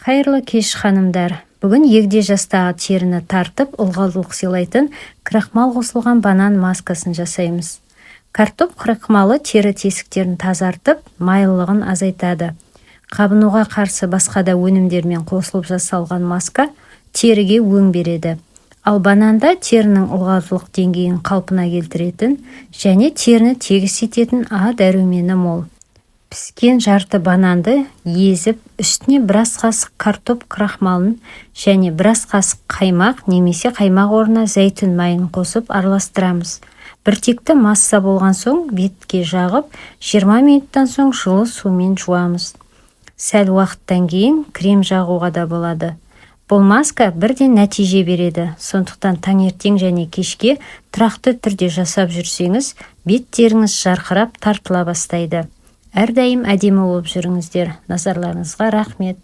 Қайырлы кеш, ханымдар! Бүгін егде жастағы теріні тартып, ылғалдылық сыйлайтын крахмал қосылған банан маскасын жасаймыз. Картоп крахмалы тері тесіктерін тазартып, майлылығын азайтады. Қабынуға қарсы басқа да өнімдермен қосылып жасалған маска теріге өң береді. Ал бананда терінің ылғалдылық деңгейін қалпына келтіретін және теріні тегіс ететін А дәрумені мол. Піскен жарты бананды езіп, үстіне бір ас қасық картоп крахмалын және бір ас қасық қаймақ немесе қаймақ орнына зәйтүн майын қосып араластырамыз. Біртекті масса болған соң, бетке жағып, 20 минуттан соң жылы сумен жуамыз. Сәл уақыттан кейін крем жағуға да болады. Бұл маска бірден нәтиже береді, сондықтан таңертең және кешке тұрақты түрде жасап жүрсеңіз, бет теріңіз жарқырап, тартыла бастайды. Әрдайым әдемі болып жүріңіздер! Назарларыңызға рахмет!